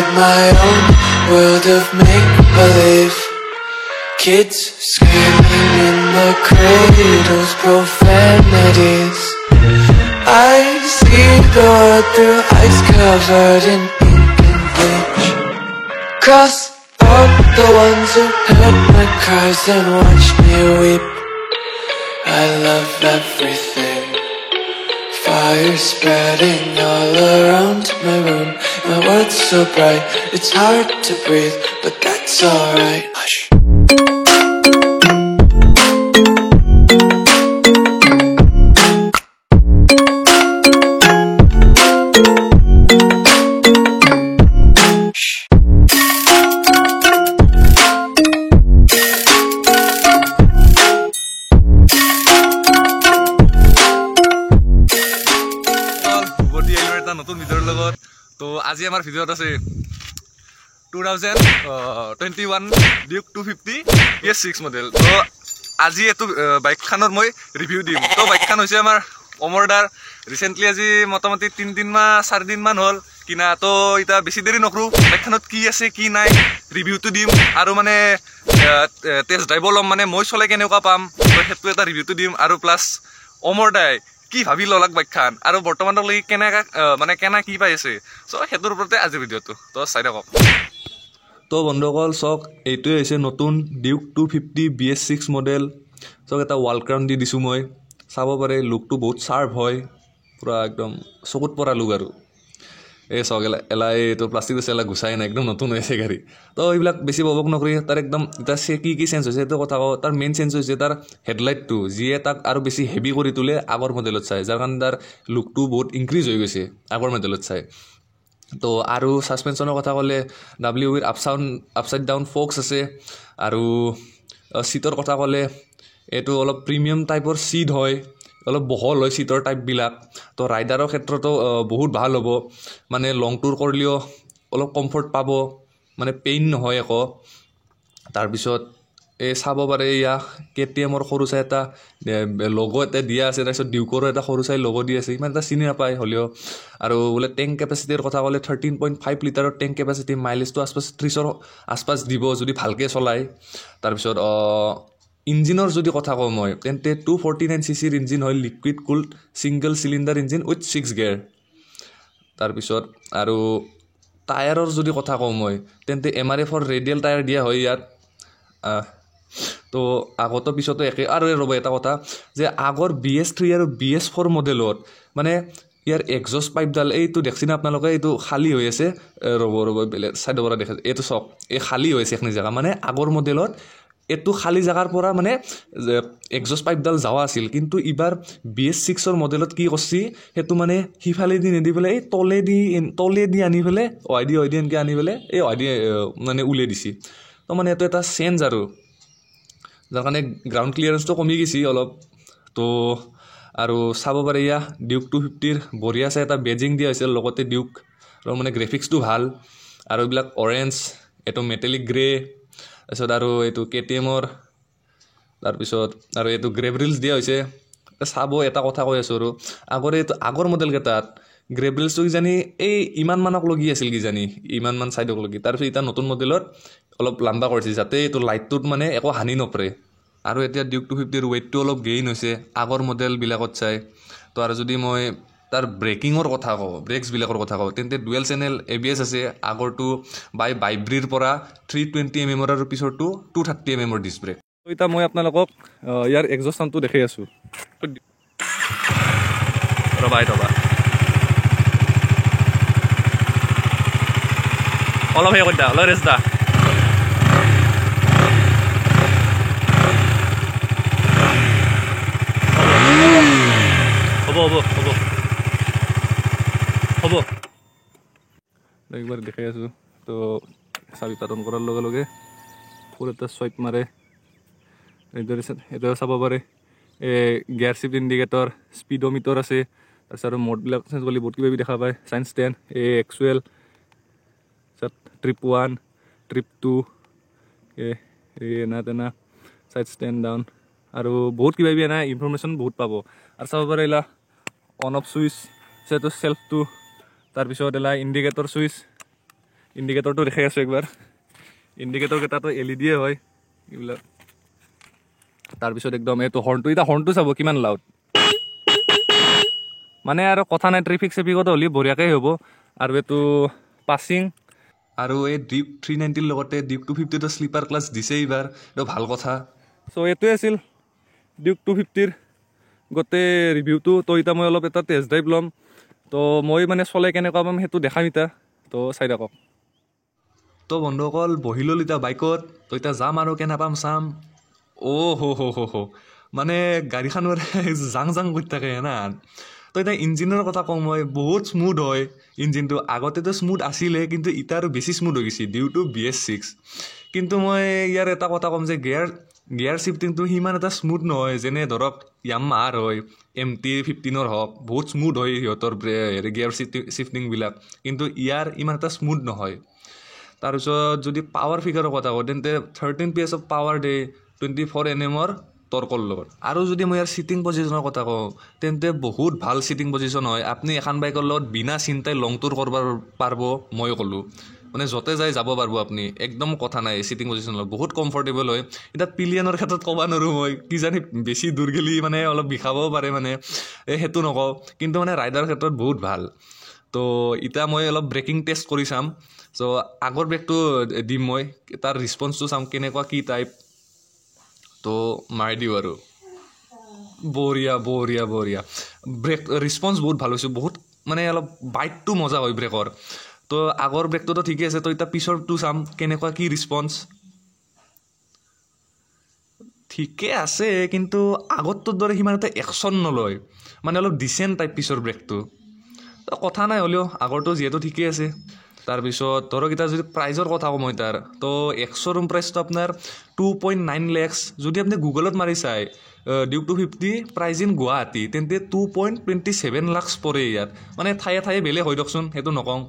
Inside my own world of make-believe. Kids screaming in the cradles, profanities. I see the world through ice covered in ink and bleach. Cross out the ones who heard my cries and watched me weep. I love everything. Fire spreading all around my room. My world's so bright, it's hard to breathe, but that's alright. Hush. নতুন ভিডিঅ'ৰ লগত তো আজি আমাৰ ভিডিঅ'ত আছে 2021 Duke 250 BS6 model. তো আজি এইটো বাইকখনৰ মই ৰিভিউ দিম। তো বাইকখন হৈছে আমাৰ অমৰদাৰ। ৰিচেণ্টলি আজি মোটামুটি 3 দিনমান 4 দিনমান হ'ল কিনা। তো এতিয়া বেছি দেৰি নকৰোঁ, বাইকখনত কি আছে কি নাই ৰিভিউটো দিম আৰু মানে টেষ্ট ড্ৰাইভো ল'ম, মানে মই চলাই কেনেকুৱা পাম তো সেইটো এটা ৰিভিউটো দিম। আৰু প্লাছ অমৰদাই কি ভাবি ল'লাক বাইকখন আৰু বৰ্তমানলৈকে কেনেকা মানে কেনে কি পাই আছে, চ' সেইটোৰ ওপৰতে আজিৰ ভিডিঅ'টো, তো চাই থাকক। তো বন্ধুসকল, চাওক, এইটোৱে হৈছে নতুন ডিউক 250 BS6 model. চাওক, এটা ৱাল ক্ৰাউন দি দিছোঁ মই, চাব পাৰে লুকটো বহুত চাৰ্প হয়, পূৰা একদম চকুত পৰা লুক। আৰু এই চাওক, এলা এলা এইটো প্লাষ্টিক আছে, এলা গুচাই নাই, একদম নতুন হৈছে গাড়ী। তো এইবিলাক বেছি ববক নকৰি তাৰ একদম এতিয়া কি কি চেঞ্জ হৈছে সেইটো কথা কওঁ। তাৰ মেইন চেঞ্জ হৈছে তাৰ হেডলাইটটো, যিয়ে তাক আৰু বেছি হেভি কৰি তোলে আগৰ মডেলত চাই, যাৰ কাৰণে তাৰ লুকটো বহুত ইনক্ৰিজ হৈ গৈছে আগৰ মডেলত চাই। তো আৰু ছাছপেনশ্যনৰ কথা ক'লে ডাব্লিউ বিৰ আপচাইড ডাউন ফ'ক্স আছে। আৰু ছিটৰ কথা ক'লে এইটো অলপ প্ৰিমিয়াম টাইপৰ ছিট হয়, অলপ বহল হয় ছিটৰ টাইপবিলাক। তো ৰাইডাৰৰ ক্ষেত্ৰতো বহুত ভাল হ'ব, মানে লং টুৰ কৰিলেও অলপ কমফৰ্ট পাব, মানে পেইন নহয় একো। তাৰপিছত এই চাব পাৰে, এয়া কেটিএমৰ সৰু চাই এটা লগ' এটা দিয়া আছে, তাৰপিছত ডিউকৰো এটা সৰু চাই লগ' দি আছে, ইমান এটা চিনি নাপায় হ'লেও। আৰু বোলে টেংক কেপাচিটিৰ কথা ক'লে 13.5 লিটাৰৰ টেংক কেপাচিটি, মাইলেজটো আচপাছ 30ৰ আচপাছ দিব যদি ভালকৈ চলায়। তাৰপিছত ইঞ্জিনৰ যদি কথা কওঁ মই, তেন্তে 249 চি চিৰ ইঞ্জিন হয়, liquid cooled single cylinder engine with 6 gear. তাৰপিছত আৰু টায়াৰৰ যদি কথা কওঁ মই, তেন্তে এমআৰএফৰ ৰেডিয়েল টায়াৰ দিয়া হয় ইয়াত। তো আগতো পিছতো একে। আৰু ৰ'ব, এটা কথা যে আগৰ BS3 আৰু BS4 মডেলত মানে ইয়াৰ এক্সজষ্ট পাইপডাল, এইটো দেখছিনে আপোনালোকে, এইটো খালী হৈ আছে। ৰ'ব ৰ'ব, বেলেগ ছাইডৰ পৰা দেখে, এইটো চাওক, এই খালী হৈ আছে এইখিনি জেগা। মানে আগৰ মডেলত এইটো খালী জেগাৰ পৰা মানে এক্সজষ্ট পাইপডাল যোৱা আছিল, কিন্তু এইবাৰ BS6ৰ মডেলত কি কৰছি, সেইটো মানে সিফালেদি নিদি পেলাই এই তলেদি আনি পেলাই অহাইদি অহাইদি এনেকৈ আনি পেলাই এই অহাইদি মানে উলিয়াই দিছে। তো মানে এইটো এটা চেঞ্জ আৰু যাৰ কাৰণে গ্ৰাউণ্ড ক্লিয়াৰেঞ্চটো কমি গৈছে অলপ। তো আৰু চাব পাৰে, ইয়া ডিউক 250ৰ বঢ়িয়া চাই এটা বেজিং দিয়া হৈছে, লগতে ডিউক আৰু মানে গ্ৰাফিক্সটো ভাল। আৰু এইবিলাক অৰেঞ্জ, এইটো মেটেলিক গ্ৰে, তাৰপিছত আৰু এইটো কেটিএমৰ, তাৰপিছত আৰু এইটো গ্ৰেভ ৰিলছ দিয়া হৈছে। চাব, এটা কথা কৈ আছোঁ, আৰু আগৰে এইটো আগৰ মডেলকেইটাত গ্ৰেভ ৰিলছটো কিজানি এই ইমান মানক লগি আছিল, কিজানি ইমানমান ছাইডক লগি। তাৰপিছত এতিয়া নতুন মডেলত অলপ লাম্বা কৰিছে, যাতে এইটো লাইটটোত মানে একো হানি নপৰে। আৰু এতিয়া ডিউক 250ৰ ৱেইটটো অলপ গেইন হৈছে আগৰ মডেলবিলাকত চাই। তো আৰু যদি মই তাৰ ব্ৰেকিঙৰ কথা কওঁ, ব্ৰেকছবিলাকৰ কথা কওঁ, তেন্তে ডুৱেল চেনেল এবিএছ আছে। আগৰটো বাইব্ৰিৰ পৰা 320 এমএমৰ আৰু পিছৰটো 230 এমএমৰ ডিছ ব্ৰেক। এতিয়া মই আপোনালোকক ইয়াৰ এক্সজষ্ট চাউণ্ডটো দেখাই আছোঁ। ৰ'বা ৰ'বা, অলপ সেই কৰি দা, অলপ ৰেষ্ট দা। হ'ব হ'ব হ'ব হ'ব, একবাৰ দেখাই আছোঁ। তো চাবি পাতন কৰাৰ লগে লগে ফুল এটা চুইপ মাৰে। এইদৰে এইদৰে চাব পাৰে, এই গিয়াৰ চিফ্ট ইণ্ডিকেটৰ, স্পীডোমিটাৰ আছে। তাৰপিছত আৰু মোডবিলাক চেঞ্জ কৰিলে বহুত কিবা কিবি দেখা পায়। চাইন্স 10, এই এক্সুৱেল, তাৰপিছত ট্ৰিপ 1, ট্ৰিপ 2, এই এনা তেনা চাইড ষ্টেণ্ড ডাউন আৰু বহুত কিবা কিবি এনা ইনফৰমেশ্যন বহুত পাব। আৰু চাব পাৰে, এইলা অন অফ চুইচ, সেইটো চেল্ফটো, তাৰপিছত এলা ইণ্ডিকেটৰ চুইচ, ইণ্ডিকেটৰটো দেখাই আছোঁ একবাৰ। ইণ্ডিকেটৰকেইটাতো এল ই ডিয়ে হয় এইবিলাক। তাৰপিছত একদম এইটো হৰ্ণটো, এতিয়া হৰ্ণটো চাব কিমান লাউড, মানে আৰু কথা নাই, ট্ৰেফিক চেফিকতো হ'লে বঢ়িয়াকৈ হ'ব। আৰু এইটো পাছিং। আৰু এই ডিউক 390ৰ লগতে ডিউক 250টো শ্লিপাৰ ক্লাছ দিছে এইবাৰ, এইটো ভাল কথা। চ' এইটোৱে আছিল ডিউক 250ৰ গোটেই ৰিভিউটো। তো এতিয়া মই অলপ এটা টেষ্ট ড্ৰাইভ ল'ম, তো মই মানে চলাই কেনেকুৱা পাম সেইটো দেখাম এতিয়া, তো চাই থাকক। তো বন্ধুসকল বহি ল'লো এতিয়া বাইকত, তো এতিয়া যাম আৰু কেনে পাম চাম। অ' হ' হ' হ' হ' মানে গাড়ীখন মানে জাং জাং কৰি থাকে না। তো এতিয়া ইঞ্জিনৰ কথা কওঁ মই, বহুত স্মুথ হয় ইঞ্জিনটো। আগতেতো স্মুথ আছিলে, কিন্তু এতিয়া আৰু বেছি স্মুথ হৈ গৈছে ডিউ টু BS6। কিন্তু মই ইয়াৰ এটা কথা ক'ম যে গিয়াৰ শ্বিফটিংটো সিমান এটা স্মুথ নহয়, যেনে ধৰক য়ামাহাৰ হয়, MT 15ৰ হওক, বহুত স্মুথ হয় সিহঁতৰ হেৰি গিয়াৰ শ্বিফটিংবিলাক, কিন্তু ইয়াৰ ইমান এটা স্মুথ নহয়। তাৰপিছত যদি পাৱাৰ ফিগাৰৰ কথা কওঁ, তেন্তে 13 PS of power দিয়ে 24 NMৰ টৰ্কৰ লগত। আৰু যদি মই ইয়াৰ ছিটিং পজিশ্যনৰ কথা কওঁ, তেন্তে বহুত ভাল ছিটিং পজিশ্যন হয়। আপুনি এখন বাইকৰ লগত বিনা চিন্তাই লং টুৰ কৰিব পাৰিব, মই ক'লোঁ মানে য'তে যায় যাব পাৰিব আপুনি, একদম কথা নাই। ছিটিং পজিশ্যন লগত বহুত কমফৰ্টেবল হয়। এতিয়া পিলিয়নৰ ক্ষেত্ৰত ক'ব নোৱাৰোঁ মই, কিজানি বেছি দূৰ গেলি মানে অলপ বিষাবও পাৰে, মানে এই সেইটো নকওঁ, কিন্তু মানে ৰাইডাৰ ক্ষেত্ৰত বহুত ভাল। তো এতিয়া মই অলপ ব্ৰেকিং টেষ্ট কৰি চাম। চ' আগৰ ব্ৰেকটো দিম মই, তাৰ ৰেচপন্সটো চাম কেনেকুৱা কি টাইপ। তো মাৰি দিওঁ আৰু, বঢ়িয়া বঢ়িয়া বঢ়িয়া ব্ৰেক ৰেচপন্স বহুত ভাল হৈছে, বহুত মানে অলপ বাইটটো মজা হয় ব্ৰেকৰ। তো আগৰ ব্ৰেকটোতো ঠিকেই আছে, তো এতিয়া পিছৰটো চাম কেনেকুৱা কি ৰেচপন্স। ঠিকে আছে, কিন্তু আগৰটোৰ দৰে সিমান এটা একশ্যন নলয়, মানে অলপ ডিচেণ্ট টাইপ পিছৰ ব্ৰেকটো। তো কথা নাই, হ'লেও আগৰটো যিহেতু ঠিকেই আছে। তাৰপিছত ধৰক এতিয়া যদি প্ৰাইজৰ কথা কওঁ মই তাৰ, তো এক্স শ্ব'ৰুম প্ৰাইচটো আপোনাৰ 2.9 লেক্স। যদি আপুনি গুগলত মাৰি চায় ডিউক 250 প্ৰাইজ ইন গুৱাহাটী, তেন্তে 2.27 লাখছ পৰে ইয়াত। মানে ঠায়ে ঠায়ে বেলেগ হয় দিয়কচোন, সেইটো নকওঁ।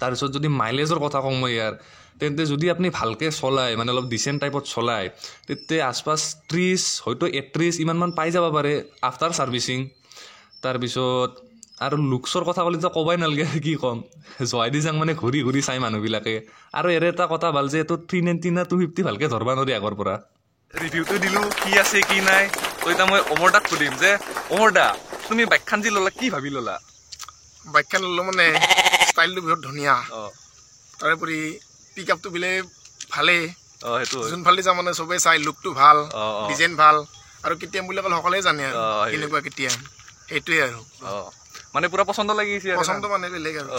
তাৰপিছত যদি মাইলেজৰ কথা কওঁ মই ইয়াৰ, তেন্তে যদি আপুনি ভালকৈ চলায়, মানে অলপ ডিচেণ্ট টাইপত চলায়, তেতিয়া আচপাছ 30 হয়তো 31 ইমানমান পাই যাব পাৰে আফটাৰ ছাৰ্ভিচিং। তাৰপিছত আৰু লুকছৰ কথা ক'লেতো ক'বই নালাগে, কি ক'ম, জোৱাইদি যাং মানে ঘূৰি ঘূৰি চাই মানুহবিলাকে। আৰু ইয়াৰে এটা কথা ভাল যে এইটো 390 না 250 ভালকৈ ধৰবা নোৱাৰি আগৰ পৰা। ৰিভিউটো দিলোঁ কি আছে কি নাই। তো এতিয়া মই অমৰ দাক সুধিম যে অমৰ দা, তুমি বাইকখন যি ল'লা কি ভাবি ল'লা? বাইকখন ল'লো মানে ষ্টাইলটো বহুত ধুনীয়া, তাৰোপৰি পিক আপটো বোলে ভালেই, সেইটো যোনফালে যাওঁ মানে চবেই চাই, লুকটো ভাল, ডিজাইন ভাল, আৰু কেটিএম বুলি ক'লে সকলোৱে জানে আৰু কেনেকুৱা কেটিএম, সেইটোৱে আৰু। মানে পুৰা পচন্দ লাগিছে, পচন্দ মানে বেলেগ আৰু।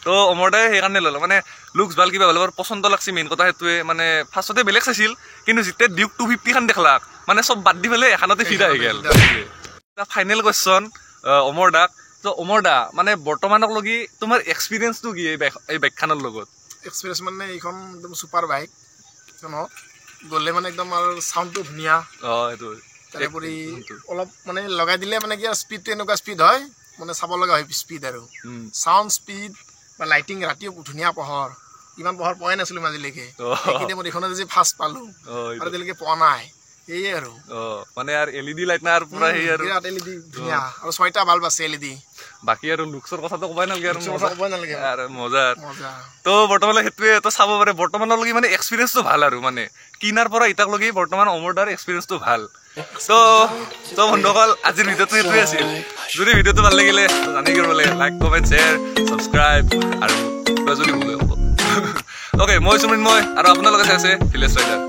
তো অমৰ দাই সেইকাৰণে ল'লো, মানে লুকছ ভাল কিবা ভাল পচন্দ লাগছে, মেইন কথা সেইটোৱে। মানে ফাৰ্ষ্টতে বেলেগ চাইছিল, কিন্তু যেতিয়া ডিউক 250খন দেখলাক মানে চব বাদ দি পেলাই এখনতে ফিদা হৈ গ'ল। ফাইনেল কুৱেশ্যন অমৰ দাক, তো অমৰ দা মানে বৰ্তমানক লগি তোমাৰ এক্সপিৰিয়েঞ্চটো কি এই বাইকখনৰ লগত? এক্সপিৰিয়েঞ্চ মানে এইখন একদম ছুপাৰ বাইক, এইখনত গ'লে মানে একদম আৰু চাউণ্ডটো ধুনীয়া। সেইটো তাৰোপৰি অলপ মানে লগাই দিলে মানে কি আৰু স্পীডটো এনেকুৱা স্পীড হয়, মানে চাব লগা হয় স্পীড আৰু চাউণ্ড স্পীড বা লাইটিং, ৰাতিও ধুনীয়া পোহৰ, ইমান পোহৰ পোৱাই নাছিলোঁ আজিলৈকে, মই এইখনত যে ফাৰ্ষ্ট পালোঁ আৰু এতিয়ালৈকে পোৱা নাই, সেয়ে আৰু। মানে আৰু এল ই ডি লাইট না আৰু পুৰা সেই আৰু বিৰাট এল ই ডি ধুনীয়া, আৰু 6টা বাল্ব আছে এল ই ডি। বাকী আৰু লুকছৰ কথাটো ক'বই নালাগে, আৰু ক'বই নালাগে আৰু মজা। তো বৰ্তমানলৈ সেইটোৱে, তো চাব পাৰে বৰ্তমানলৈকে মানে এক্সপিৰিয়েঞ্চটো ভাল আৰু, মানে কিনাৰ পৰা এতিয়ালৈকে বৰ্তমান অমৰ দাৰ এক্সপিৰিয়েঞ্চটো ভাল। তো বন্ধুসকল আজিৰ ভিডিঅ'টো সেইটোৱে আছিল। যদি ভিডিঅ'টো ভাল লাগিলে জানি কৰিব লাগে লাইক, কমেণ্ট, শ্বেয়াৰ, ছাবস্ক্ৰাইব আৰু কিবা যদি ভুল হ'ব। অ'কে, মই সুমৃন্ময় আৰু আপোনালোকে চাই আছে ভিলেজ ৰাইডাৰ।